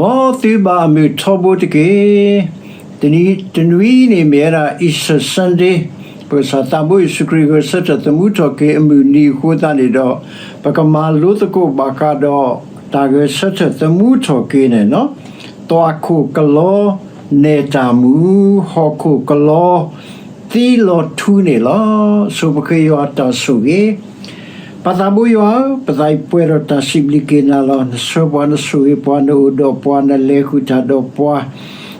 မ်သုဘၣ်အမုာ်ထီဘိတက့ၢ်. တနံၤအံၤန့ၣ်မ့ၢ်ဝဲဒၣ် Easter Sunday, ပကစၢ်သးဘိယ့ၣ်ၡူးခရံာ်ဂဲၤဆၢထၢၣ်သမူထီၣ်က့ၤအမုၢ်နံၤအဃိသတးန့ၣ်ဒီး, ပကမၤလိသကိးဘၣ်ဃးဒီးတၢ်ဂဲၤဆၢထၢၣ်သမူထီၣ်က့ၤန့ၣ်လီၤ. သွၣ်ခိၣ်ကလီ နဲၣ်တၢ်မူ, ဟီၣ်ခိၣ်ကလီ သံလီၤထူန့ၣ်လီၤ. ဆိပဃ့ယွၤအတၢ်ဆိၣ်ဂ့ၤ. ပၢ်သးဘိယွၤဧၢ, ပသးအံၤပှဲၤဒီးတၢ်စံးဘျုးက့ၤနၤလီၤ. နဆှၢပှၤ, နဆိၣ်ဂ့ၤပှၤ, နအိၣ်ဒီးပှၤ, နလဲၤဃုာ်တၢ်ဒီးပှၤ,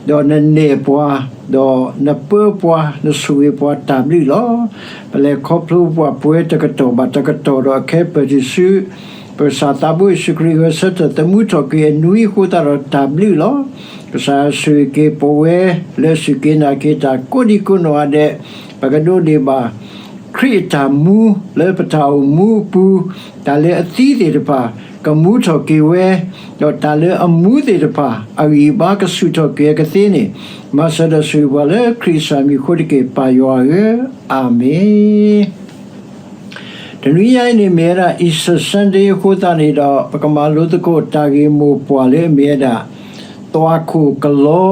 ဒီးနနဲၣ်ပှၤ, ဒီးနပၢပှၤ, နဆိၣ်ဂ့ၤပှၤတၢ်ဘျုးလီၤ. ပလဲၤခီဖျိပှၤပှဲၤတကတီၢ်ဘၣ်တကတီၢ်ဒီးအခဲပၢၢ်ထံးဆူ ပကစၢ်သးဘိယ့ၣ်ၡူးခရံာ်ဂဲၤဆၢထၢၣ်သမူထီၣ်က့ၤအနွံအဃိသတးဒီးတၢ်ဘျုးလီၤ. ကစၢ်ယွၤဆိၣ်ဂ့ၤက့ၤပဝဲလၢစူၢ်က့ၤနာ်က့ၤတၢ်ကိးဒံကိးနီၢ်ဂၤဒဲး, ပကဒိးန့ၢ်ဘၣ် ခရံာ်အတၢ်မူလၢပတၢ်အိၣ်မူအပူၤ, တၢ်လၢအသံသ့ၣ်တဖၣ် ကမူထီၣ်က့ၤဝဲ, ဒီးတၢ်လၢအမူသ့ၣ်တဖၣ် အဂံၢ်အဘါကဆူၣ်ထီၣ်က့ၤအကသ့န့ၣ်, မၤစၢၤဒီးဆိၣ်ဂ့ၤပှၤလၢခရံာ်အမံၤအဃိတက့ၢ် ပၢ်ယွၤဧၢ, အၤမ့ၣ်. တနွံညါအံၤန့ၣ်မ့ၢ်ဝဲဒၣ် Easter Sunday အဃိသတးန့ၣ်ဒီး ပကမၤလိသကိးတၢ်ဂ့ၢ်မိၢ်ပှၢ်လၢအမ့ၢ်ဝဲဒၣ် သွၣ်ခိၣ်ကလီ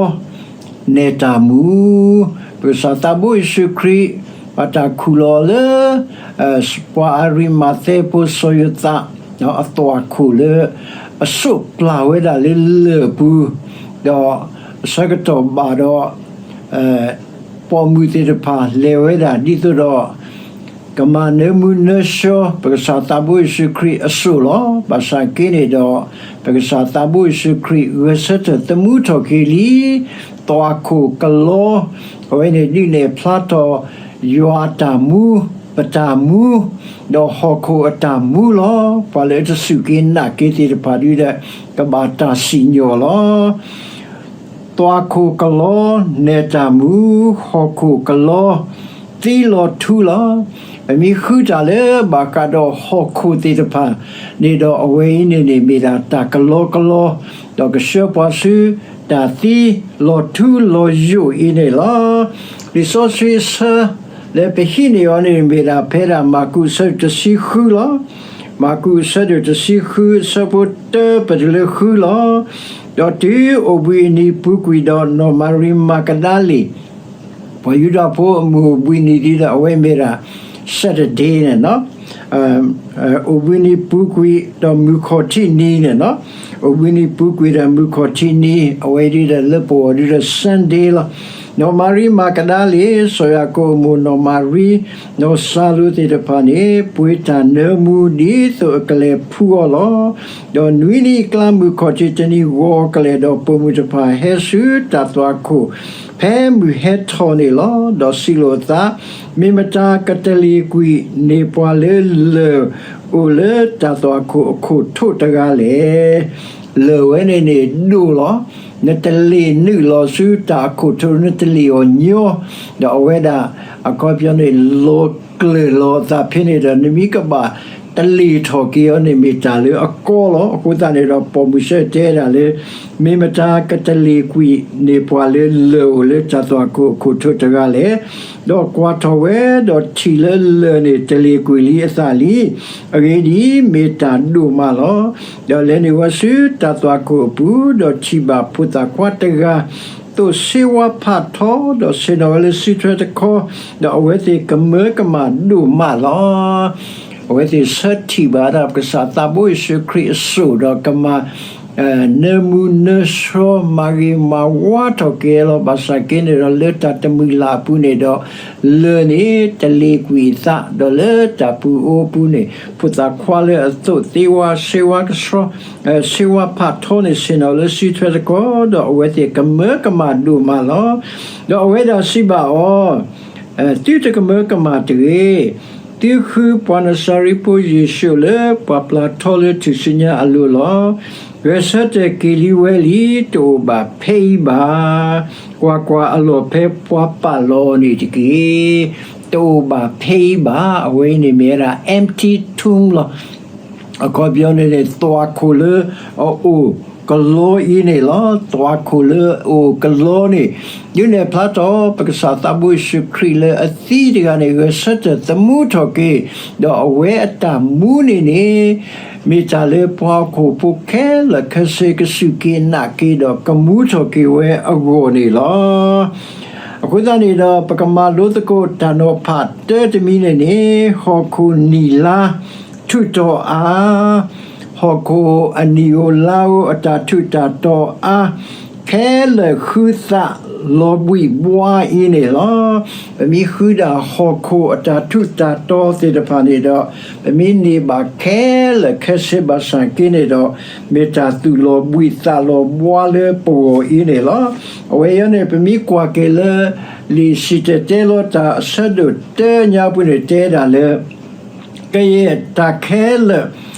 နဲၣ်တၢ်မူ. ပကစၢ်သးဘိယ့ၣ်ၡူးခရံာ် ဘၣ်တၢ်ခူၣ်လီၤလၢ ပှၤအၤရံမၤသဲဖိစီၤယိၤသး အသွၣ်ခိၣ်လၢ အစိးပျၢ်ဝဲဒၣ်လၢလၢၢ်အပူၤ, ဒီးအဆၢကတီၢ်ဘၣ်ဒီး ပိာ်မုၣ်သ့ၣ်တဖၣ်လဲၤဝဲဒၣ်ဒ်သိးဒီး ကမၤနၢမူနၢဆှီ ပကစၢ်သးဘိယ့ၣ်ၡူးခရံာ်အစိၣ်လီၤ. ဘၣ်ဆၣ်က့န့ၣ်ဒီး ပကစၢ်သးဘိယ့ၣ်ၡူးခရံာ်ဂဲၤဆၢထၢၣ်သမူထီၣ်က့ၤလံ သွၣ်ခိၣ်ကလီ, အဝဲန့ၣ်ဒုးနဲၣ်ဖျါထီၣ် ယွၤအတၢ်မူ, ပတၢ်မူ, ဒီးဟီၣ်ခိၣ်အတၢ်မူလီၤ. ပှၤလၢတစူၢ်က့ၤနာ်က့ၤသ့ၣ်တဖၣ်ဒုဒီး ကဘၣ်တၢ်စံၣ်ညီၣ်လီၤ. သွၣ်ခိၣ်ကလီ နဲၣ်တၢ်မူ, ဟီၣ်ခိၣ်ကလီ သံလီၤထူလီၤ. ပမ့ၢ်ဃုတၢ်လၢဘၣ်ဃးဒီးဟီၣ်ခိၣ်သ့ၣ်တဖၣ်န့ၣ်ဒီး အဝဲအံၤန့ၣ်န့ၣ်မ့ၢ်ဒၣ်တၢ်ကလီကလီ, ဒီးကဆှၢပှၤဆူတၢ်သံလီၤထူလီၤယိာ်အံၤန့ၣ်လီၤ. လံာ်စီဆှံအဆၢ လၢပဟံးန့ၢ်အီၤန့ၣ်မ့ၢ်ဒၣ်ဖဲဒၣ်မၢ်ကူးအဆၢဒိၣ်တဆံဃုလီၤ. မၢ်ကူးအဆၢဒိၣ်တဆံဃု အဆၢဖိတၢပတုၤလၢဃုလီၤ. ဒီးတုၤအိၣ်ဘှံးအနံၤပူၤကွံာ်ဒီး နီၢ်မၤရံမၤကဒၤလ့ၣ်, ပှၤယူဒၤဖိအမုၢ်အိၣ်ဘှံးနံၤဒ်ဒီး အဝဲမ့ၢ်ဒၣ် Saturday န့ၣ်လီၤ. အိၣ်ဘှံးနံၤပူၤကွံာ်ဒီးမုၢ်ခီၣ်ထံးနံၤန့ၣ်လီၤ. အိၣ်ဘှံးနံၤပူၤကွံာ်ဒီးမုၢ်ခီၣ်ထံးနံၤ အဝဲဒ်ဒီးလၢပဂီၢ်ဒ်ဒီး Sunday လီၤ. နီၢ်မၤရံမၤကဒၤလ့ၣ်, စီၤယၤကိာ်အမိၢ်နီၢ်မၤရံ, နီၢ်စၤလိၤသ့ၣ်တဖၣ်န့ၣ် ပှ့ၤတၢ်နၢမူဒ်သိးအကလဲၤဖှူအီၤလီၤ. ဒီးနွံနံၣ်အကျါမုၢ်ခီၣ်ထံးတနံၤဂီၤအကလဲာ်ဒီး ပိာ်မုၣ်တဖၣ်ဟဲဆူတၢ်သွၣ်ခိၣ် ဖဲမုၢ်ဟဲထီၣ်န့ၣ်လီၤ. ဒီးစံးလိာ်အသး, မ့ၢ်မတၤကတလ့ၢ်ကွံာ်န့ၢ်ပှၤလၢလၢၢ်အိၣ်လၢတၢ်သွၣ်ခိၣ်အခိၣ်ထိးတဂၤလဲၣ်. လၢၢ်ဝဲန့ၣ်န့ၣ်ဒိၣ်လီၤ. နတလ့ၢ်နုာ်လီၤဆူတၢ်အခိၣ်ထိး နတလ့ၢ်အီၤညီ, ဒီးအဝဲဒၣ် အခီပညီန့ၣ် လီၤကျၢၤလီၤအသးဖဲန့ၣ်ဒီး နမ့ၢ်ကဘၣ်တလ့ၢ်ထီၣ်က့ၤအီၤန့ၣ်မ့ၢ်တၢ်လၢအကီလီၤ. အဃိသတးန့ၣ်ဒီး ပိာ်မုၣ်ဆၢတဲဒၣ်လၢ မ့ၢ်မတၤကတလ့ၢ်ကွံာ်န့ၢ်ပှၤလၢလၢၢ်အိၣ်လၢတၢ်သွၣ်ခိၣ်အခိၣ်ထိးတဂၤလဲၣ်. ဒီးကွၢ်ထီၣ်ဝဲဒီးထံၣ်လၢလၢၢ်န့ၣ်တလ့ၢ်ကွံာ်လံအသးလံ. အဂ့ၢ်ဒ်အံၤ, မ့ၢ်တၢ်ဒိၣ်မးလီၤ. ဒီးလဲၤနုာ်ဝဲဆူတၢ်သွၣ်ခိၣ်အပူၤ, ဒီးထံၣ်ဘၣ်ဖိသၣ်ခွါတဂၤ သိးစ့ဝါဖးထီ, ဒီးဆ့ၣ်နီၤဝဲလၢစုထွဲတခီ, ဒီးအဝဲသ့ၣ်ကမၢကမၣ်ဒိၣ်မးလီၤ. အဝဲသ့ၣ်ဆၢထံၣ်ဘၣ်ဒၣ်ပကစၢ်သးဘိယ့ၣ်ၡူးခရံာ်အစိၣ်ဒီးကမၤ နၢမူနၢဆှီမၤဂ့ၤမၤဝါထီၣ်က့ၤလီၤ. ဘၣ်ဆၣ်က့န့ၣ်ဒီး လၢတၢ်တမုာ်လၢ်အပူၤန့ၣ်ဒီး လၢၢ်န့ၣ်တလ့ၢ်ကွံာ်အသး, ဒီးလၢတၢ်ပူၤအိၣ်ပူၤန့ၣ် ဖိသၣ်ခွါလၢအသိးသ့ဝါစ့ဝါကဆှီ စ့ဝါဖးထီန့ၣ် ဆ့ၣ်နီၤလၢစုထွဲတခီ, ဒီးအဝဲသ့ၣ်ကမၢကမၣ်ဒိၣ်မးလီၤ. ဒီးအဝဲဒၣ်စံးဘၣ်အီၤ, သုတကမၢကမၣ်တဂ့ၤ. သုဃုပှၤနစၤရ့းဖိယ့ၣ်ၡူးလၢပှၤပျၢ်ထီလၢထူၣ်စုညါအလိၤလီၤ. ဂဲၤဆၢထၢၣ်က့ၤလံဝဲလံ, တအိၣ်ဘၣ်ဖဲအံၤဘၣ်. ကွၢ်ကွၢ်, အလီၢ်ဖဲပှၤပာ်လီၤအီၤန့ၣ်တက့ၢ်. တအိၣ်ဘၣ်ဖဲအံၤဘၣ်. အဝဲအံၤန့ၣ်မ့ၢ်ဝဲဒၣ် empty tomb လီၤ. အခီပညီန့ၣ်န့ၣ် သွၣ်ခိၣ်လၢအအိၣ် ကလီအံၤန့ၣ်လီၤ. သွၣ်ခိၣ်လၢအအိၣ်ကလီန့ၣ် ဒုးနဲၣ်ဖျါထီၣ် ပကစၢ်သးဘိယ့ၣ်ၡူးခရံာ်လၢအသံတဂၤန့ၣ် ဂဲၤဆၢထၢၣ်သမူထီၣ်က့ၤ, ဒီးအဝဲအတၢ်မူန့ၣ်န့ၣ် မ့ၢ်တၢ်လၢပှၤဟီၣ်ခိၣ်ဖိခဲလၢာ်ခဲဆ့ကစူၢ်က့ၤနာ်က့ၤ ဒီးကမူထီၣ်က့ၤဝဲအဂီၢ်န့ၣ်လီၤ. အဃိသတးန့ၣ်ဒီး ပကမၤလိသကိးတၢ်နီၤဖးတၢတမံၤန့ၣ်န့ၣ် ဟီၣ်ခိၣ်နံၣ်လါ ထုးထီၣ်အါ, ဟီၣ်ခိၣ်အနံၣ်ဧိၤလါဧိၤအတၢ်ထူးတၢ်တီၤအါ, ခဲလၢာ်ဃုသးလီၤဘှံးဘှါအံၤန့ၣ်လီၤ. ပမ့ၢ်ဃုဒၣ်ဟီၣ်ခိၣ်အတၢ်ထူးတၢ်တီၤသ့ၣ်တဖၣ်န့ၣ်ဒီး ပမ့ၢ်န့ၢ်ဘၣ်ခဲလၢာ်ခဲဆ့ဘၣ်ဆၣ်က့န့ၣ်ဒီး မ့ၢ်တၢ်သူၣ်လီၤဘှံးသးလီၤဘှါလၢပဂီၢ်အံၤန့ၣ်လီၤ. အဝဲအံၤန့ၣ် ပမ့ၢ်ကွၢ်က့ၤလၢ လံာ်စံၣ်တဲၤတဲလီၤတၢ်အဆၢဒိၣ်တၢညါပူၤန့ၣ် တဲဒၣ်လၢ ကယဲၢ်တၢ်ခဲလၢာ်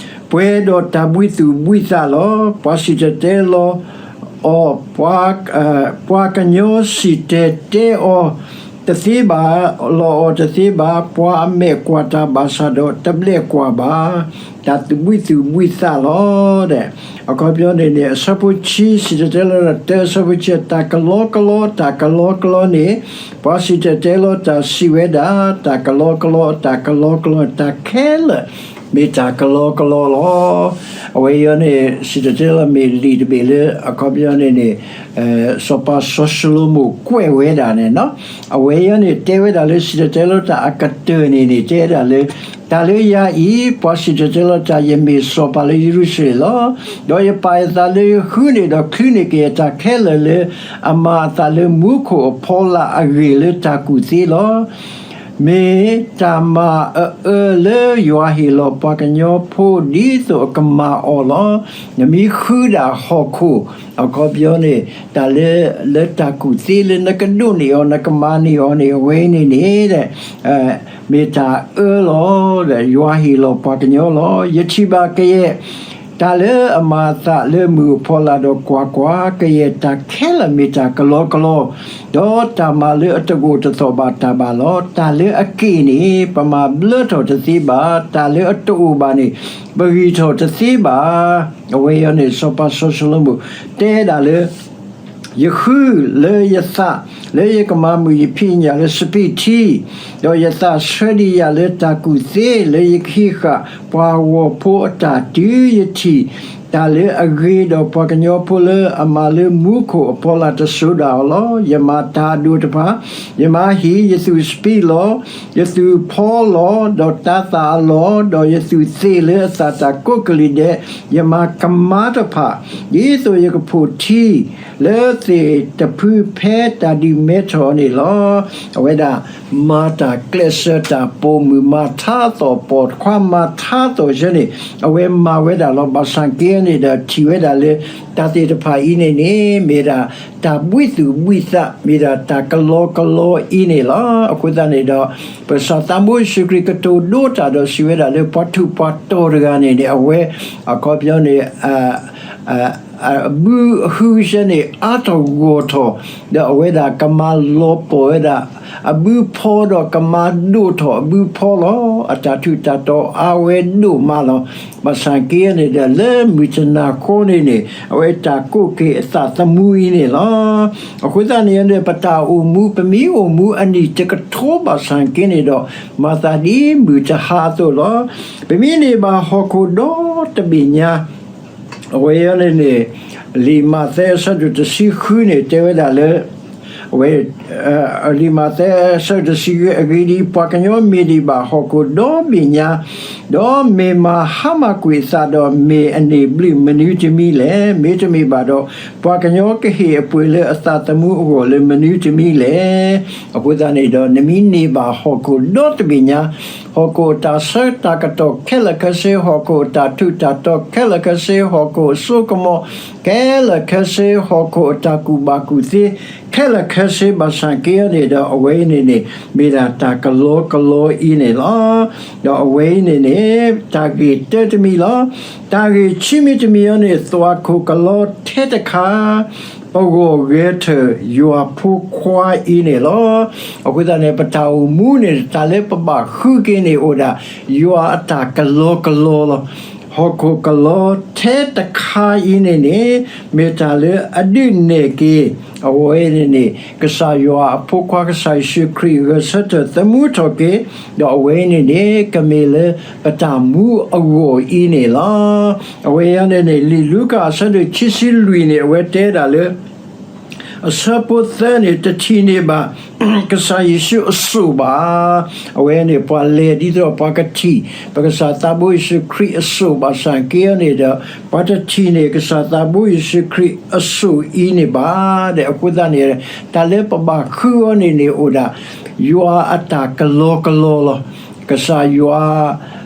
ပှဲၤဒီးတၢ်ဘှံးသူၣ်ဘှံးသးလီၤ. ပှၤစံၣ်တဲၤတဲလီၤအီၤ, ပှၤကညီစံၣ်တဲၤတဲအီၤတသ့ဘၣ်, လီၤအီၤတသ့ဘၣ်, ပှၤအမဲာ်ကွၢ်တၢ်ဘၣ်ဆၣ်ဒီးတဘျဲၣ်ကွၢ်ဘၣ်, တၢ်သူၣ်ဘှံးသူၣ်ဘှံးသးလီၤ. ဒီးအခီပညီန့ၣ်န့ၣ် အဆၢဖိဆံ စံၣ်တဲၤတဲလီၤတၢအဆၢဖိဆံ တၢ်ကလီကလီ တၢ်ကလီကလီန့ၣ် ပှၤစံၣ်တဲၤတဲလီၤတၢ်စံးဝဲဒၣ် တၢ်ကလီကလီ တၢ်ကလီကလီ တၢ်ခဲလၢာ် မ့ၢ်တၢ်ကလီကလီလီၤ. အဝဲအံၤန့ၣ် စံၣ်တဲၤတဲလီၤမ့ၢ်လံာ်တဘ့ၣ်လၢ အခီပညီန့ၣ်န့ၣ် စီၤပၤစီၤၡလိၤမိၣ်ကွဲးဝဲဒၣ်န့ၣ်လီၤ. အဝဲအံၤန့ၣ် တဲဝဲဒၣ်လၢ စံၣ်တဲၤတဲလီၤတၢ်အကတၢၢ်န့ၣ်န့ၣ် တဲဝဲဒၣ်လၢ တၢ်လၢယၤအံၤ ပှၤစံၣ်တဲၤတဲလီၤတၢ် ယမ့ၢ်စီၤပၤလၢယရူၤၡလ့ၣ်လီၤ. ဒီးယပာ်ယသးလၢယဃုန့ၣ်ဒီး ချုးန့ၢ်က့ၤယတၢ်ခဲလၢာ်လၢအမၤအသးလၢမူခိၣ်အဖီလာ်အဂ့ၢ်လၢတၢ်ကူၣ်သ့လီၤ. မ့ၢ်တၢ်မၤအအၢလၢယွၤဟ့ၣ်လီၤပှၤကညီဖိဒ်သိးအကမၤအီၤလီၤ. နမ့ၢ်ဃုဒၣ်ဟီၣ်ခိၣ် အခီပညီန့ၣ် တၢ်လၢ လၢတၢ်ကူၣ်သ့လၢနကဒိးန့ၢ်အီၤ နကမၤန့ၢ်အီၤန့ၣ် အဝဲအံၤန့ၣ်န့ၣ် မ့ၢ်တၢ်အၢလီၤ. ယွၤဟ့ၣ်လီၤပှၤကညီလီၤ. ယထံၣ်ဘၣ်ကယဲၢ် တၢ်လၢအမၤအသးလၢမုၢ်အဖီလာ်ဒီးကွၢ်ကွၢ်, ကယဲၢ်တၢ်ခဲလၢာ်မ့ၢ်တၢ်ကလီကလီ, ဒီးတၢ်မၤလၢအတဂိာ်တသီၣ်ဘၣ်တၢ်ဘၣ်လီၤ. တၢ်လၢအက့ၣ်န့ၣ် ပမၤဘျၢထီၣ်တသ့ဘၣ်, တၢ်လၢအတအိၣ်ဘၣ်န့ၣ် ပဂံၢ်ထီၣ်တသ့ဘၣ်. အဝဲအံၤန့ၣ် စီၤပၤစီၤၡလိၤမိၣ်တဲဒၣ်လၢ ယဃုလၢယသး လၢယကမၤမုာ်ယဖံးယညၣ်လၢစပံးထံ, ဒီးယသးဆၢဒံးယၤလၢတၢ်ကူၣ်သ့ လၢယကဟံးဃာ်ပှၤဂီၤဖိအတၢ်တုၤယထံၣ် တၢ်လၢအဂ့ၤဒီးပှၤကညီဖိလၢအမၤလၢမူခိၣ်အဖီလာ်တစိၤဒၣ်အီၤလီၤ. ယမၤတၢ်အဒိၣ်တဖၣ်, ယမၤဟံၣ်, ယသူၣ်စပံးလီၤ, ယသူၣ်ဖီလီၤ, ဒီးတၤသၣ်အလီၢ်, ဒီးယသူၣ်သ့ၣ်လၢအသၣ်တၢ်ကိးကလံၤဒဲး, ယမၤကမါတဖၣ်, ဒ်သိးယကဖိးထံ လၢသ့ၣ်တဖုဖဲတၢ်ဒုးမဲထီၣ်န့ၣ်လီၤ. အဝဲဒၣ် မၤတၢ်ကျဲးစၢးတၢ်ပိာ်မုၣ် မၤထါသီၣ်ပိာ်ခွါ မၤထါသီၣ်ဆၢန့ၣ် အဝဲမၤဝဲဒၣ်လီၤ. ဘၣ်ဆၣ်က့န့ၣ်ဒီး ထံၣ်ဝဲဒၣ်လၢ တၢ်သ့ၣ်တဖၣ်အံၤန့ၣ်န့ၣ် မ့ၢ်ဒၣ်တၢ်ဘှံးသူၣ်ဘှံးသး မ့ၢ်ဒၣ်တၢ်ကလီကလီအံၤန့ၣ်လီၤ. အဃိသတးန့ၣ်ဒီး ပကစၢ်သးဘိယ့ၣ်ၡူးခရံာ်ကတိၤဒိတၢ်ဒီးစံးဝဲဒၣ်လၢ ပှၤထူးပှၤတီၤတဂၤန့ၣ်န့ၣ် အဝဲ အခီပညီန့ၣ် အဘုအဟုကဆၢန့ၣ် အါထီၣ်ဂီၢ်ထီၣ်, ဒီးအဝဲဒၣ်ကမၤလီၤပှီၢ်ဝဲဒၣ် အဘုဖီဒီးကမၤဒိၣ်ထီၣ်အဘုဖီလီၤ. အတၢ်ထူးတၢ်တီၤအါဝဲဒိၣ်မးလီၤ. ဘၣ်ဆၣ်က့န့ၣ်ဒီး လၢမုၢ်တနၤဃီန့ၣ်န့ၣ် အဝဲတၢ်ကိးက့ၤအသးသမူအံၤန့ၣ်လီၤ. အဃိသတးန့ၣ်န့ၣ် ပတၢ်အိၣ်မူ ပမ့ၢ်အိၣ်မူအနံၣ်တကထိဘၣ်ဆၣ်က့န့ၣ်ဒီး မၤသးဒ်မုၢ်တဟါအသိးလီၤ. ပမ့ၢ်န့ၢ်ဘၣ်ဟီၣ်ခိၣ်ဒီတဘ့ၣ်ညါ အဝဲအံၤန့ၣ်န့ၣ် လံာ်မးသဲအဆၢဒိၣ်တဆံဃုန့ၣ် တဲဝဲဒၣ်လၢ အဝဲ လံာ်မးသဲအဆၢဒိၣ်တဆံဃု အဂ့ၢ်ဒ်အံၤ, ပှၤကညီမ့ၢ်ဒံးဘၣ်ဟီၣ်ခိၣ်ဒီဘ့ၣ်ညါ, ဒီးမ့ၢ်မၤဟါမၢ်ကွံာ်အသးဒီး မ့ၢ်အန့ၢ်ဘျုးမနုၤတမံၤလဲၣ်. မ့တမ့ၢ်ဘၣ်ဒီး ပှၤကညီကဟ့ၣ်အပှ့ၤလၢအသးသမူအဂီၢ်လၢမနုၤတမံၤလဲၣ်. အဃိသတးန့ၣ်ဒီး နမ့ၢ်န့ၢ်ဘၣ်ဟီၣ်ခိၣ်ဒီတဘ့ၣ်ညါ ဟီၣ်ခိၣ်အတၢ်ဆၢတၢ်ကတီၢ်ခဲလၢာ်ခဲဆ့, ဟီၣ်ခိၣ်အတၢ်ထူးတၢ်တီၤခဲလၢာ်ခဲဆ့, ဟီၣ်ခိၣ်အစိကမီၤခဲလၢာ်ခဲဆ့, ဟီၣ်ခိၣ်အတၢ်ကူၣ်ဘၣ်ကူၣ်သ့ခဲလၢာ်ခဲဆ့ဘၣ်ဆၣ်က့န့ၣ်ဒီး အဝဲအံၤန့ၣ်န့ၣ် မ့ၢ်ဒၣ်တၢ်ကလီကလီအံၤန့ၣ်လီၤ. ဒီးအဝဲအံၤန့ၣ်န့ၣ် တၢ်ဂ့ၢ်တၢတမံၤလီၤ. တၢ်ဂ့ၢ်ခံမံၤတမံၤအံၤန့ၣ် သွၣ်ခိၣ်ကလီထဲတခါ ပဂီၢ်ဂဲၤထၢၣ်ယွၤဖိခွါအံၤန့ၣ်လီၤ. အဃိသတးန့ၣ် ပတၢ်အိၣ်မူန့ၣ် တၢ်လၢပဘၣ်ဃုက့ၤန့ၣ်အိၣ်ဒၣ် ယွၤအတၢ်ကလီကလီလီၤ. ဟီၣ်ခိၣ်ကလီထဲတခါအံၤန့ၣ်န့ၣ် မ့ၢ်တၢ်လၢအဒုးနဲၣ်က့ၤ အဝဲန့ၣ်န့ၣ် ကစၢ်ယွၤအဖိခွါ ကစၢ်ယ့ၣ်ၡူးခရံာ်ဂဲၤဆၢထၢၣ်သမူထီၣ်က့ၤ, ဒီးအဝဲအံၤန့ၣ်န့ၣ် ကမ့ၢ်လၢပတၢ်မူအဂီၢ်အံၤန့ၣ်လီၤ. အဝဲအံၤန့ၣ်န့ၣ် လံာ်လူၤကၣ်အဆၢဒိၣ်ခံဆံလွံၢ်န့ၣ် အဝဲတဲဒၣ်လၢ အဆၢဖိသၢန့ၣ် တထံၣ်န့ၢ်ဘၣ် ကစၢ်ယ့ၣ်ၡူးအစိၣ်ဘၣ်. အဝဲန့ၣ် ပှၤလဲၤဒ်သိးပှၤကထံၣ် ပကစၢ်သးဘိယ့ၣ်ၡူးခရံာ်အစိၣ်ဘၣ်ဆၣ်က့အီၤန့ၣ်ဒီး ပှၤတထံၣ်န့ၢ်ကစၢ်သးဘိယ့ၣ်ၡူးခရံာ်အစိၣ်အံၤန့ၣ်ဘၣ်. ဒီးအဃိသတးန့ၣ် တၢ်လၢပဘၣ်ဃုအီၤန့ၣ်န့ၣ်အိၣ်ဒၣ် ယွၤအတၢ်ကလီကလီလီၤ. ကစၢ်ယွၤ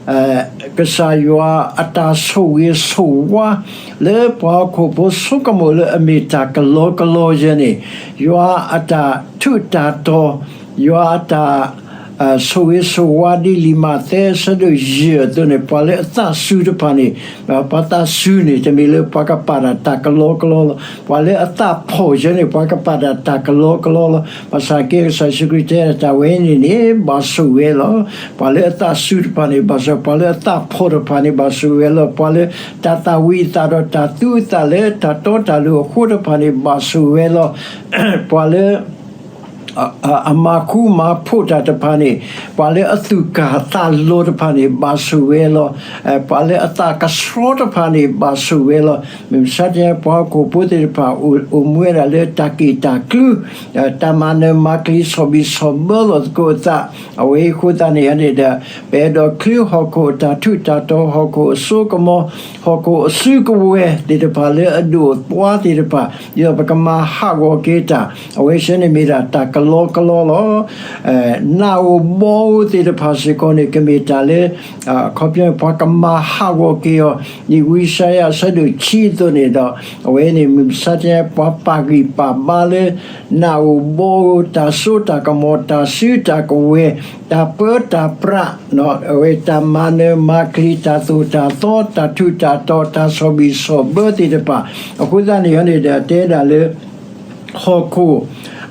ကစၢ်ယွၤအတၢ်ဆိၣ်ဂ့ၤဆိၣ်ဝါ လၢပှၤဟီၣ်ခိၣ်ဖိဆိကမိၣ်လၢအမ့ၢ်တၢ်ကလီကလီယဲန့ၣ်, ယွၤအတၢ်ထူးတၢ်တီၤ, ယွၤအတၢ် ဆိၣ်ဂ့ၤဆိၣ်ဝါဒ်လံာ်မးသဲအဆၢဒိၣ်ယဲၢ်အသိးန့ၣ် ပှၤလၢအသးစူၤတဖၣ်န့ၣ်, ပှၤသးစူၤန့ၣ် တမ့ၢ်လၢပှၤကပာ်တၢ်တၢ်ကလီကလီလီၤ. ပှၤလၢအသးဖှီၣ်ယဲန့ၣ် ပှၤကပာ်တၢ်တၢ်ကလီကလီလီၤ. ဘၣ်ဆၣ်က့ ကစၢ်ယ့ၣ်ၡူးခရံာ်တဲတၢ်ဝဲအံၤန့ၣ်န့ၣ် ဘၣ်ဆိၣ်ဂ့ၤလီၤ. ပှၤလၢအသးစူၤတဖၣ်န့ၣ် ဘၣ်ဆိၣ်, ပှၤလၢအသးဖှီၣ်တဖၣ်န့ၣ် ဘၣ်ဆိၣ်ဂ့ၤလီၤ. ပှၤလၢတၢ်သၣ်ဝံၤအသးဒီးတၢ်သူအသးလၢတၢ်တီတၢ်လိၤအဃိတဖၣ်န့ၣ် ဘၣ်ဆိၣ်ဂ့ၤလီၤ. ပှၤလၢ အမၤဃူမၤဖိးတၢ်တဖၣ်န့ၣ်, ပှၤလၢအသူၣ်ကၢ်သးလီၤတဖၣ်န့ၣ် ဘၣ်ဆိၣ်ဂ့ၤလီၤ. ပှၤလၢအသးကဆှီတဖၣ်န့ၣ် ဘၣ်ဆိၣ်ဂ့ၤလီၤ. မုၢ်မဆါတနံၤ ပှၤဟီၣ်ခိၣ်ဖိသ့ၣ်တဖၣ် အိၣ်မူဝဲဒၣ်လၢတၢ်က့ၣ်တၢ်ကျူ, တၢ်မၤနၢၤမၤကျံၤဆီၣ်ဘံၣ်ဆီၣ်ဘၢလိာ်သကိးအသး, အဝဲအံၤအဃိသတးန့ၣ်န့ၣ်ဒီး ပအဲၣ်ဒိးချုးဟီၣ်ခိၣ်အတၢ်ထူးတၢ်တီၤ, ဟီၣ်ခိၣ်အစိကမီၤ, ဟီၣ်ခိၣ်အစုကဝဲၤသ့ၣ်တဖၣ်လၢအဒိၣ်အသွါသ့ၣ်တဖၣ်, ဒ်သိးပကမၤဟးဂီၤက့ၤတၢ်, အဝဲဆၢန့ၣ်မ့ၢ်ဒၣ်တၢ်ကလီကလီလီၤ. နၢ်ဧိၤဘီဧိၤသ့ၣ်တဖၣ်စ့ၢ်ကီးန့ၣ် ကမ့ၢ်တၢ်လၢ အခီပညီန့ၣ် ပှၤကမၤဟးဂီၤက့ၤအီၤ, ဒ်ဝံယၡါယၤအဆၢဒိၣ်ခံအသိးန့ၣ်ဒီး အဝဲန့ၣ်မုၢ်မဆါတနံၤ ပှၤပာ်ဂံၢ်ပာ်ဘါလၢ နၢ်ဧိၤဘီဧိၤ တၢ်စိတၢ်ကမီၤ တၢ်စုတၢ်ကဝဲၤ တၢ်ပၢတၢ်ပြး အဝဲတၢ်မၤနၢၤမၤကျံၤ တၢ်သိၣ်တၢ်သီ တၢ်ထူးတၢ်တီၤ တၢ်ဆီၣ်ဘံၣ်ဆီၣ်ဘၢသ့ၣ်တဖၣ်, အဃိသတးန့ၣ်န့ၣ်ဒီး တဲဒၣ်လၢ ဟီၣ်ခိၣ်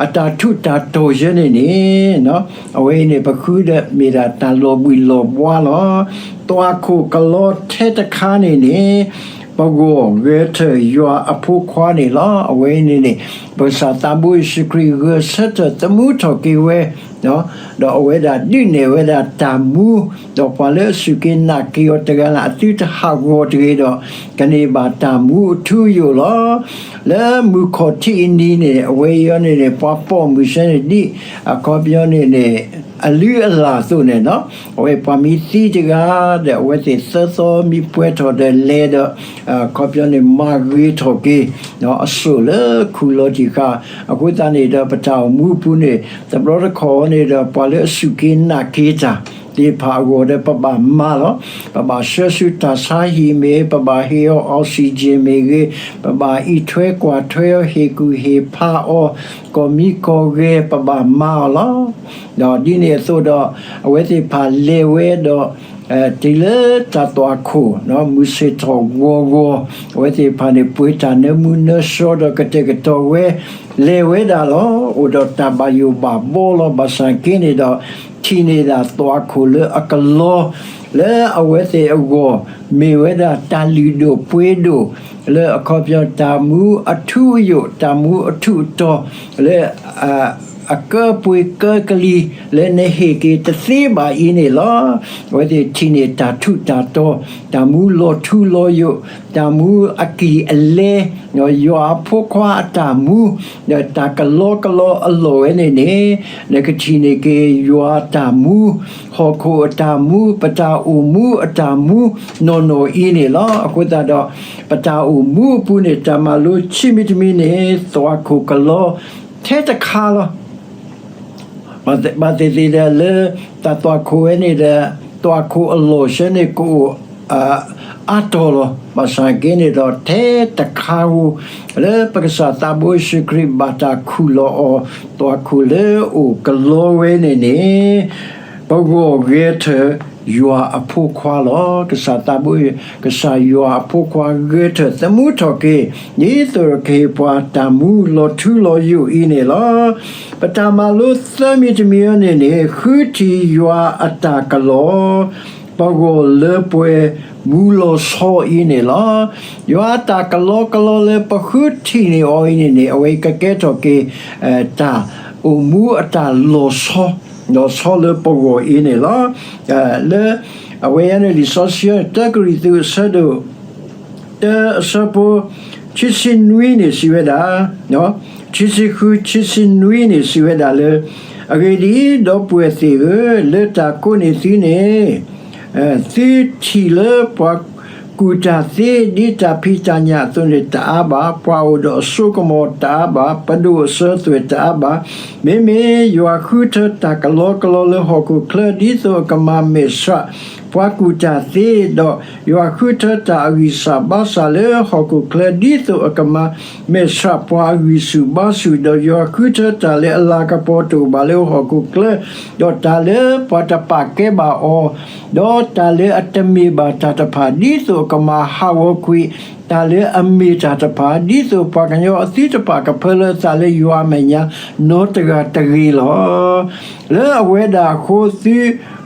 အတၢ်ထူးတၢ်တီၤယဲန့ၣ်န့ၣ်, အဝဲအံၤန့ၣ် ပဃုဒီးမ့ၢ်ဒၣ်တၢ်လီၤဘှံးလီၤဘှါလီၤ. သွၣ်ခိၣ်ကလီထဲတခါန့ၣ်န့ၣ် ပဂီၢ်ဂဲၤထၢၣ်ယွၤအဖိခွါန့ၣ်လီၤ. အဝဲအံၤန့ၣ်န့ၣ် ပကစၢ်သးဘိယ့ၣ်ၡူးခရံာ်ဂဲၤဆၢထၢၣ်သမူထီၣ်က့ၤဝဲ ဒီးအဝဲဒၣ်ဒုးနဲၣ်ဝဲဒၣ်တၢ်မူ, ဒီးပှၤလၢအစူၢ်က့ၤနာ်က့ၤအီၤတဂၤလၢ် အသုတဟးဂီၤတဂ့ၤဒီး ကန့ၢ်ဘၣ်တၢ်မူအထူအယိာ်လီၤ. လၢမုၢ်ခီၣ်ထံးအနံၤန့ၣ် အဝဲအံၤန့ၣ်န့ၣ် ပှၤပိာ်မုၣ်ဆၢန့ၣ်ဒ် အခီပညီန့ၣ်န့ၣ် အလုၢ်အလၢ်အသိးန့ၣ်လီၤ. အဝဲပှၤမ့ၢ်သံတဂၤဒီး အဝဲသ့ၣ်သၢသီမ့ၢ်ပှဲၤထီၣ်ဒီးလဲၤဒီး အခီပညီန့ၣ် မၤဂ့ၤထီၣ်က့ၤ အစိၣ်လၢခူၣ်လီၤတံၢ်ဃာ်, အဃိသတးန့ၣ်ဒီး ပတၢ်အိၣ်မူအပူၤန့ၣ် တဘျီတခီၣ်န့ၣ်ဒီး ပှၤလၢအစူၢ်က့ၤနာ်က့ၤတၢ်သ့ၣ်တဖၣ်အဂီၢ်ဒီး ပဘၣ်မၤလီၤ. ပဘၣ်ဆှၢဆူတၢ်ဆါဟံၣ်မ့ၢ်ဂ့ၤ, ပဘၣ်ဟ့ၣ်အီၤ oxygen မ့ၢ်ဂ့ၤ, ပဘၣ်အံးထွဲကွၢ်ထွဲအီၤ ဟ့ၣ်ကူၣ်ဟ့ၣ်ဖးအီၤ ကီၢ်မံကီၢ်ဂဲၤ ပဘၣ်မၤအီၤလီၤ. ဒီးဒ်န့ၣ်အသိးဒီး အဝဲသ့ၣ်တဖၣ်လဲၤဝဲဒီး တုၤလၢတၢ်သွၣ်ခိၣ် မုၢ်ဆ့ၣ်ထီၣ်ဂီၤဂီၤ အဝဲသ့ၣ်တဖၣ်န့ၣ် ပှ့ၤတၢ်နၢမူနၢဆှီဒီးကတဲာ်ကတီၤဝဲ လဲၤဝဲဒၣ်လီၤ. အိၣ်ဒီးတၢ်ဘၣ်ယိၣ်ဘၣ်ဘီလီၤ. ဘၣ်ဆၣ်က့န့ၣ်ဒီး ထံၣ်န့ၢ်ဒၣ်သွၣ်ခိၣ်လၢအကလီ လၢအဝဲသ့ၣ်အဂီၢ် မ့ၢ်ဝဲဒၣ်တၢ်လုၢ်ဒိၣ်ပှ့ၤဒိၣ် လၢအခီပညီတၢ်မူအထူအယိာ် တၢ်မူအထူအတီၤ လၢ အကၢပှ့ၤကၢကလံၤ လၢနဟ့ၣ်က့ၤတသ့ဘၣ်အံၤန့ၣ်လီၤ. အဝဲသ့ၣ်ထံၣ်န့ၢ်တၢ်ထူးတၢ်တီၤ တၢ်မူလီၤထူလီၤယိာ် တၢ်မူအကံၢ်အလဲ ယွၤအဖိခွါအတၢ်မူ ဒီးတၢ်ကလီကလီအလီၢ်ဝဲန့ၣ်န့ၣ် နကထံၣ်န့ၢ်က့ၤယွၤအတၢ်မူ ဟီၣ်ခိၣ်အတၢ်မူ ပတၢ်အိၣ်မူအတၢ်မူ နီၢ်နီၢ်အံၤန့ၣ်လီၤ. အဃိသတးဒီး ပတၢ်အိၣ်မူအပူၤန့ၣ် တၢ်မၤလိခံမံၤတမံၤန့ၣ် သွၣ်ခိၣ်ကလီ ထဲတခါလီၤ. ဘၣ်သ့ၣ်သ့ၣ်ဒီးလၢ တၢ်သွၣ်ခိၣ်ဝဲန့ၣ်ဒီး သွၣ်ခိၣ်အလီၢ်ဆၢန့ၣ်ကအိၣ် အါတီၤလီၤ. ဘၣ်ဆၣ်က့န့ၣ်ဒီးထဲတခါဧိၤ လၢပကစၢ်သးဘိယ့ၣ်ၡူးခရံာ်ဘၣ်တၢ်ခူၣ်လီၤအီၤ သွၣ်ခိၣ်လၢအိၣ်ကလီဝဲန့ၣ်န့ၣ် ပဂီၢ်ဂဲၤထၢၣ်ယွၤအဖိခွါလီၤ. ကစၢ်သးဘိ ကစၢ်ယွၤအဖိခွါဂဲၤထၢၣ်သမူထီၣ်က့ၤ ဒ်သိးကဟ့ၣ်ပှၤတၢ်မူလီၤထူလီၤယိာ်အံၤန့ၣ်လီၤ. ပတၢ်မၤလိသၢမံၤတမံၤအံၤန့ၣ်န့ၣ် ဃုထံၣ်ယွၤအတၢ်ကလီၤ ပဂီၢ်လၢပှဲၤမူလီၤဆီအံၤန့ၣ်လီၤ. ယွၤအတၢ်ကလီကလီလၢပဃုထံၣ်န့ၢ်အီၤအံၤန့ၣ်န့ၣ် အဝဲကကဲထီၣ်က့ၤ တၢ်အိၣ်မူအတၢ်လီၤဆီ, လီၤဆီလၢပဂီၢ်အံၤန့ၣ်လီၤ. လၢ အဝဲအံၤန့ၣ် လံာ်စီဆှံ တၢကရံၣ်သူး အဆၢဒိၣ် တၢ အဆၢဖိ ခံဆံနွံန့ၣ်စံးဝဲဒၣ်, ခံဆံဃု ခံဆံနွံန့ၣ်စံးဝဲဒၣ်လၢ အဂ့ၢ်ဒ်အံၤ, ဒီပုၢ်ဝဲၢ်သ့ၣ်ဧၢ, လၢတၢ်ကိးန့ၢ်သုန့ၣ် သုထံၣ်လၢပှၤကူၣ်တၢ်သ့ ဒ်တၢ်ဖံးတၢ်ညၣ်အသိးန့ၣ်တအါဘၣ်, ပှၤအိၣ်ဒီးအစိကမီၤတအါဘၣ်, ပဒိၣ်အစၢၤအသွဲၣ်တအါဘၣ်. မ့မ့ၢ်ယွၤဃုထၢတၢ်ကလီကလီလၢဟီၣ်ခိၣ်ချၢ ဒ်သိးအကမၤမဲာ်ဆှး ပှၤကူၣ်တၢ်သ့, ဒီးယွၤဃုထၢတၢ်အဂံၢ်စၢ်ဘါစၢ်လၢဟီၣ်ခိၣ်ချၢ ဒ်သိးအကမၤမဲာ်ဆှးပှၤအဂံၢ်ဆူၣ်ဘါဆူၣ်, ဒီးယွၤဃုထၢတၢ်လၢအလၤကပီၤတအိၣ်ဘၣ်လၢဟီၣ်ခိၣ်ချၢ, ဒီးတၢ်လၢပှၤတပာ်ကဲဘၣ်အီၤ, ဒီးတၢ်လၢအတမ့ၢ်ဘၣ်တၢ်တဖၣ် ဒ်သိးအကမၤဟးဂီၤကွံာ် တၢ်လၢအမ့ၢ်တၢ်တဖၣ်, ဒ်သိးပှၤကညီအသုတဖၣ်ကဖၢလၢအသးလၢယွၤအမဲာ်ညါ နီတဂၤတဂ့ၤလီၤ. လၢအဝဲဒၣ်အဃိ သု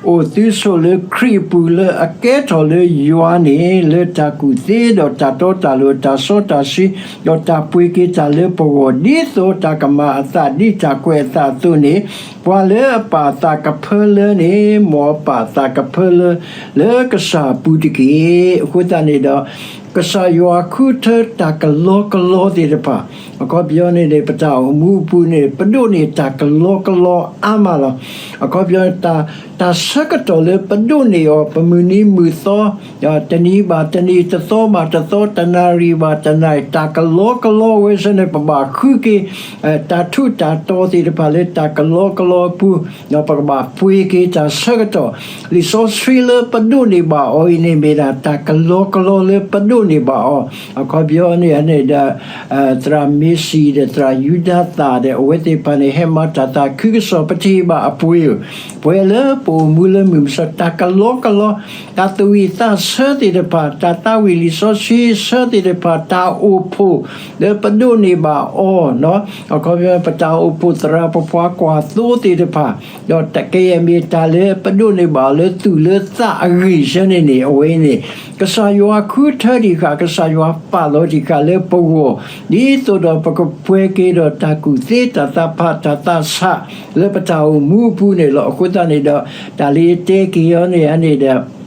အိၣ်သုဆိးလၢခရံာ်အပူၤ လၢအကဲထီၣ်လၢယွၤန့ၣ် လၢတၢ်ကူၣ်သ့ ဒီးတၢ်တီတၢ်လိၤ တၢ်စီတၢ်ဆှံ ဒီးတၢ်ပှ့ၤက့ၤတၢ်လၢပဂီၢ် ဒ်သိးတၢ်ကမၤအသး ဒ်တၢ်ကွဲးအသးအသိးန့ၣ်, ပှၤလၢအပာ်အသးကဖၢလၢန့ၣ် မ်အပာ်အသးကဖၢလၢ လၢကစၢ်အပူၤတက့ၢ်. အဃိသတးန့ၣ်ဒီး ကစၢ်ယွၤဃုထၢတၢ်ကလီကလီသ့ၣ်တဖၣ်, အခီပညီန့ၣ်န့ၣ် ပတၢ်အိၣ်မူအပူၤန့ၣ် ပဒိးန့ၢ်တၢ်ကလီကလီအါမးလီၤ. အခီပညီ တၢ်ဆၢကတီၢ်လၢပဒိးန့ၢ်အီၤ ပမုၢ်နံၤမုၢ်သီ, တနံၤဘၣ်တနံၤ, တသီဘၣ်တသီ, တနၣ်ရံၣ်ဘၣ်တနၣ်ရံၣ်, တၢ်ကလီကလီဝဲဆၢန့ၣ် ပဘၣ်ဃုက့ၤ တၢ်ထူးတၢ်တီၤသ့ၣ်တဖၣ်လၢတၢ်ကလီကလီအပူၤ, ဒီးပကဘၣ်ပှ့ၤက့ၤတၢ်ဆၢကတီၢ်. လံာ်စီဆှံလၢပဒိးန့ၢ်ဘၣ်အီၤအံၤန့ၣ် မ့ၢ်ဒၣ်တၢ်ကလီကလီလၢပဒိးန့ၢ်ဘၣ်အီၤ. အခီပညီန့ၣ်န့ၣ်ဒီး သရၣ်မ့ၤစံၤဒီးသရၣ်ယူဒၤသၣ်ဒီး အဝဲသ့ၣ်တဖၣ်န့ၣ် ဟဲမၤတၢ်သးခုကစီၣ် ပတဟ့ၣ်ဘၣ်အပှ့ၤဧိၤ, ပှဲၤလၢပအိၣ်မူလၢမုၢ်မဆါ တၢ်ကလီကလီ, တၢ်သူၣ်ဝံၣ်သးဆၢသ့ၣ်တဖၣ်, တၢ်သးဝံၣ်လံာ်စီဆှံဆၢသ့ၣ်တဖၣ်, တၢ်အိၣ်ဖှိၣ်လၢပဒိးန့ၢ်ဘၣ်အီၤ, အခီပညီ ပတၢ်အိၣ်ဖှိၣ်သရၣ် ပပှၤကွၢ်သိသ့ၣ်တဖၣ်, ဒီးတကယဲၢ်မ့ၢ်တၢ်လၢပဒိးန့ၢ်ဘၣ်အီၤလၢသူၣ်လၢသးအဂ့ၢ်ဆၢန့ၣ်န့ၣ် အဝဲန့ၣ် ကစၢ်ယွၤဃုထၢတံၢ်ဃာ်, ကစၢ်ယွၤပာ်လီၤတံၢ်ဃာ်လၢပဂီၢ်, ဒ်သိးဒီးပကပှဲၤက့ၤဒီးတၢ်ကူၣ်သ့ တၢ်သးဖး တၢ်သးဆး လၢပတၢ်အိၣ်မူအပူၤန့ၣ်လီၤ. အဃိသတးန့ၣ်ဒီး တၢ်လၢယတဲက့ၤအီၤန့ၣ်န့ၣ်ဒီး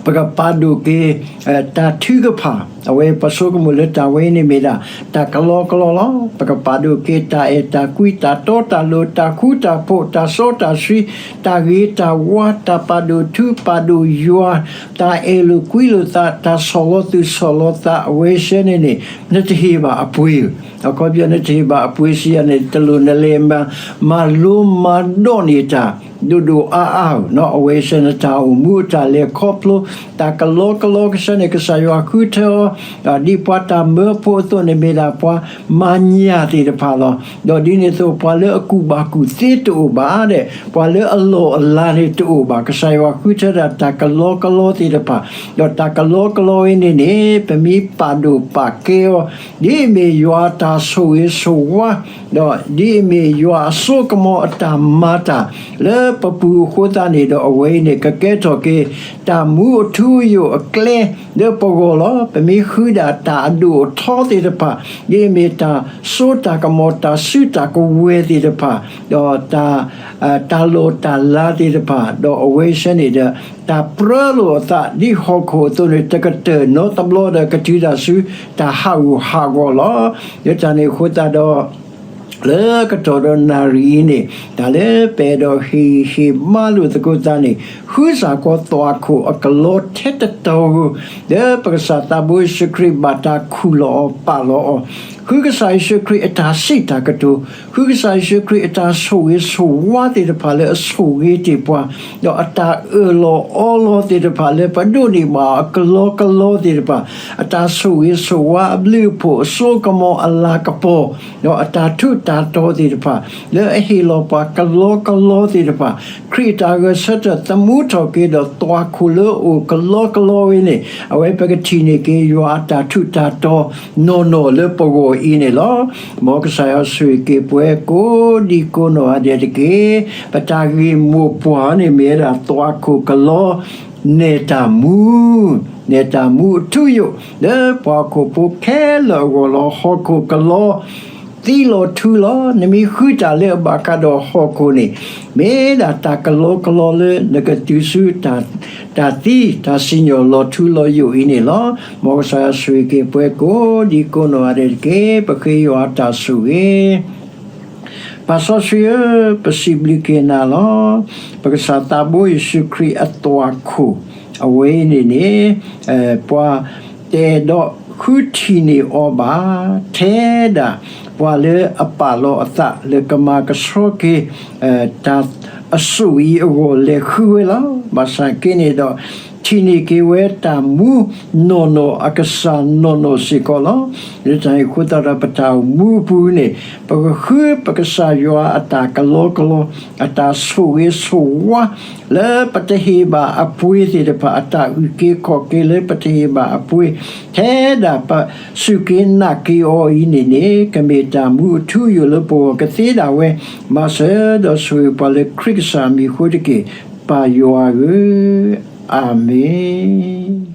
ပကပာ်ဒိၣ်က့ၤ တၢ်ထုကဖၣ်, အဝဲပဆိကမိၣ်လၢတၢ်ဝဲအံၤန့ၣ်မ့ၢ်ဒၣ် တၢ်ကလီကလီလီၤ. ပကပာ်ဒိၣ်က့ၤတၢ်အဲၣ်တၢ်ကွံ တၢ်တီတၢ်လိၤ တၢ်ဃူတၢ်ဖိး တၢ်စီတၢ်ဆှံ တၢ်ဂ့ၤတၢ်ဝါ တၢ်ပာ်ဒိၣ်ထူ ပာ်ဒိၣ်ယွၤ, တၢ်အဲၣ်လိာ်ကွံလိာ်သး တၢ်ဆီၣ်လီၤသူၣ်ဆီၣ်လီၤသး အဝဲဆၢန့ၣ်န့ၣ် နတဟ့ၣ်ဘၣ်အပှ့ၤဧိၤ. အခီပညီ နတဟ့ၣ်ဘၣ်အပှ့ၤစံးယၤန့ၣ် တလိၣ်နလဲၤမၤ မၤလိမၤဒိးန့ၢ်တၢ် ဒိၣ်ဒိၣ်အါအါဧိၤ, အဝဲဆၢနတၢ်အိၣ်မူအတၢ်လဲၤခီဖျိ တၢ်ကလီကလီကဆၢန့ၣ် ကစၢ်ယွၤဃုထၢအီၤ ဒ်ပှၤတၢ်မၢဖိအသိးန့ၣ် မ့ၢ်ဒၣ်ပှၤမၤညၣ်သ့ၣ်တဖၣ်လီၤ. ဒီးဒ်န့ၣ်အသိး ပှၤလၢအကူၣ်ဘၣ်ကူၣ်သ့တအိၣ်ဘၣ်ဒီး ပှၤလၢအလီၢ်အလၤန့ၣ်တအိၣ်ဘၣ်. ကစၢ်ယွၤဃုထၢဒၣ်တၢ်ကလီကလီသ့ၣ်တဖၣ်, ဒီးတၢ်ကလီကလီအံၤန့ၣ်န့ၣ် ပမ့ၢ်ပာ်ဒိၣ်ပာ်ကဲအီၤ ဒ်အမ့ၢ်ယွၤအတၢ်ဆိၣ်ဂ့ၤဆိၣ်ဝါ ဒီးဒ်အမ့ၢ်ယွၤအစိကမီၤအတၢ်မၤတၢ်လၢပပူၤအဃိသတးန့ၣ်ဒီး အဝဲအံၤန့ၣ် ကကဲထီၣ်က့ၤ တၢ်မူအထူအယိာ်အကျဲလၢပဂီၢ်လီၤ. ပမ့ၢ်ဃုဒၣ်တၢ်အဒိၣ်အထီသ့ၣ်တဖၣ်, ဒ်အမ့ၢ်တၢ်စိတၢ်ကမီၤ တၢ်စုတၢ်ကဝဲၤသ့ၣ်တဖၣ်, ဒီးတၢ် တၢ်လီၢ်တၢ်လၤသ့ၣ်တဖၣ်, ဒီးအဝဲဆၢန့ၣ်ဒီး တၢ်ပြၢလိာ်အသးဒ်ဟီၣ်ခိၣ်အသိးန့ၣ် တကတၢၢ်နီတဘျီဒီး ကတုၤတၢ်ဆူတၢ်ဟးဂူာ်ဟးဂီၤလီၤ. လၢတၢ်န့ၣ်အဃိသတးဒီး လၢကတီၢ်ဒီးနၣ်ရံၣ်အံၤန့ၣ် တၢ်လၢပအဲၣ်ဒိးဟ့ၣ်ဂံၢ်ဟ့ၣ်ဘါလိာ်သကိးသးန့ၣ် ဃုစၢ်ကီသွၣ်ခိၣ်အကလီထဲတတီၤဧိၤ, လၢပကစၢ်သးဘိယ့ၣ်ၡူးခရံာ်ဘၣ်တၢ်ခူၣ်လီၤအီၤပာ်လီၤအီၤ, ဃုကစၢ်ယ့ၣ်ၡူးခရံာ်အတၢ်စံးတၢ်ကတိၤ, ဃုကစၢ်ယ့ၣ်ၡူးခရံာ်အတၢ်ဆိၣ်ဂ့ၤဆိၣ်ဝါသ့ၣ်တဖၣ်လၢအဆိၣ်ဂ့ၤတ့ၢ်ပှၤ, ဒီးအတၢ်အၢၣ်လီၤအီလီၤသ့ၣ်တဖၣ်လၢပဒိးန့ၢ်ဘၣ်အကလီကလီသ့ၣ်တဖၣ်, အတၢ်ဆိၣ်ဂ့ၤဆိၣ်ဝါအဘျုးအဖှိၣ်အစိကမီၤအလၤကပီၤ, ဒီးအတၢ်ထူးတၢ်တီၤသ့ၣ်တဖၣ် လၢအဟ့ၣ်လီၤပှၤကလီကလီသ့ၣ်တဖၣ်, ခရံာ်အတၢ်ဂဲၤဆၢထၢၣ်သမူထီၣ်က့ၤဒီးသွၣ်ခိၣ်လၢအအိၣ်ကလီကလီဝဲန့ၣ် အဝဲပကထံၣ်န့ၢ်က့ၤယွၤအတၢ်ထူးတၢ်တီၤ နီၢ်နီၢ်လၢပဂီၢ်အံၤန့ၣ်လီၤ. မ်ကစၢ်ယွၤဆိၣ်ဂ့ၤက့ၤပှၤကိးဒံကိးနီၢ်ဂၤဒဲးတက့ၢ်. ပတၢ်ဂ့ၢ်မိၢ်ပှၢ်န့ၣ်မ့ၢ်ဝဲဒၣ်သွၣ်ခိၣ်ကလီ နဲၣ်တၢ်မူ, နဲၣ်တၢ်မူအထူအယိာ် လၢပှၤဟီၣ်ခိၣ်ဖိခဲလၢာ်အဂီၢ်လီၤ. ဟီၣ်ခိၣ်ကလီသံလီၤထူလီၤ. နမ့ၢ်ဃုတၢ်လၢအဘၣ်ဃးဒီးဟီၣ်ခိၣ်န့ၣ် မ့ၢ်ဒၣ်တၢ်ကလီကလီလၢနကတုၤဆူ တၢ်သံတၢ်စံၣ်ညီၣ်လီၤထူလီၤယိာ်အံၤန့ၣ်လီၤ. မ်ကစၢ်ယွၤဆိၣ်ဂ့ၤက့ၤပှၤကိးဒံကိးနီၢ်ဂၤဒဲးတက့ၢ်. ပဃ့ယွၤအတၢ်ဆိၣ်ဂ့ၤ ပၢ်စီဆှံဧၢ, ပစံးဘျုးက့ၤနၤလီၤ. ပကစၢ်သးဘိယ့ၣ်ၡူးခရံာ်အသွၣ်ခိၣ် အဝဲအံၤန့ၣ်န့ၣ် ပှၤတအဲၣ်ဒိးဃုထံၣ်န့ၢ်အီၤဘၣ်, ထဲဒၣ်ပှၤလၢအပာ်လီၤအသးလၢကမၤကဆှီက့ၤ တၢ်အစိၣ်အံၤအဂီၢ်လဲၤဃုဝဲလီၤ. ဘၣ်ဆၣ်က့န့ၣ်ဒီး ထံၣ်န့ၢ်က့ၤဝဲတၢ်မူနီၢ်နီၢ်အကစၢ်နီၢ်နီၢ်စ့ၢ်ကီးလီၤ. လၢတၢ်န့ၣ်အဃိသတးဒီး ပတၢ်အိၣ်မူအပူၤန့ၣ် ပကဃုပကစၢ်ယွၤအတၢ်ကလီကလီ အတၢ်ဆိၣ်ဂ့ၤဆိၣ်ဝါ လၢပတဟ့ၣ်ဘၣ်အပှ့ၤသ့ၣ်တဖၣ် အတၢ်အုၣ်က့ၤခီၣ်က့ၤလၢပတဟ့ၣ်ဘၣ်အပှ့ၤ ထဲဒၣ်ပစူၢ်က့ၤနာ်က့ၤအီၤအံၤန့ၣ်န့ၣ် ကမ့ၢ်တၢ်မူအထူအယိာ်လၢပဂီၢ် ကသ့ဒၣ်ဝဲ မၤစၢၤဒီးဆိၣ်ဂ့ၤပှၤလၢခရံာ်ကစၢ်အမံၤအဃိတက့ၢ်. ပၢ်ယွၤဧၢ, အၤမ့ၣ်.